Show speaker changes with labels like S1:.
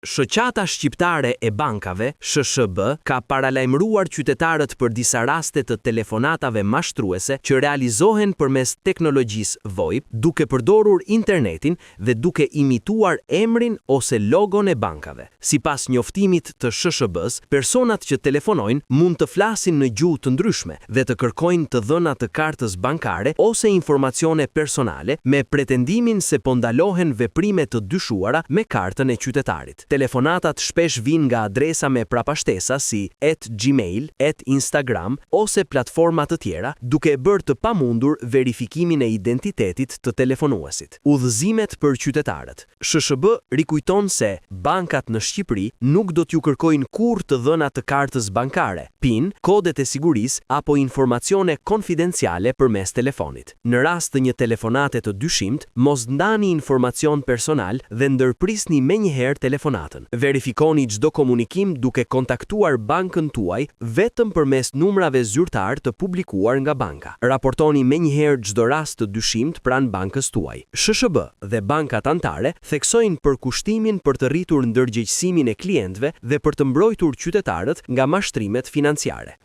S1: Shoqata Shqiptare e Bankave, SHB, ka paralajmëruar qytetarët për disa raste të telefonatave mashtruese që realizohen përmes teknologjisë VoIP, duke përdorur internetin dhe duke imituar emrin ose logon e bankave. Sipas njoftimit të SHB-së, personat që telefonojnë mund të flasin në gjuhë të ndryshme dhe të kërkojnë të dhëna të kartës bankare ose informacione personale me pretendimin se po ndalohen veprime të dyshuara me kartën e qytetarit. Telefonatat shpesh vijnë nga adresa me prapashtesa si @gmail, @instagram ose platforma të tjera, duke e bërë të pamundur verifikimin e identitetit të telefonuesit. Udhëzimet për qytetarët. SHB rikujton se bankat në Shqipëri nuk do t'ju kërkojnë kurrë të dhëna të kartës bankare, PIN, kodet e sigurisë apo informacione konfidenciale përmes telefonit. Në rast të një telefonate të dyshimtë, mos ndani informacion personal dhe ndërprisni menjëherë telefonatën. Verifikoni çdo komunikim duke kontaktuar bankën tuaj vetëm përmes numrave zyrtarë të publikuar nga banka. Raportoni menjëherë çdo rast të dyshimtë pranë bankës tuaj. SHB dhe bankat anëtare theksojnë përkushtimin për të rritur ndërgjegjësimin e klientëve dhe për të mbrojtur qytetarët nga mashtrimet financiare.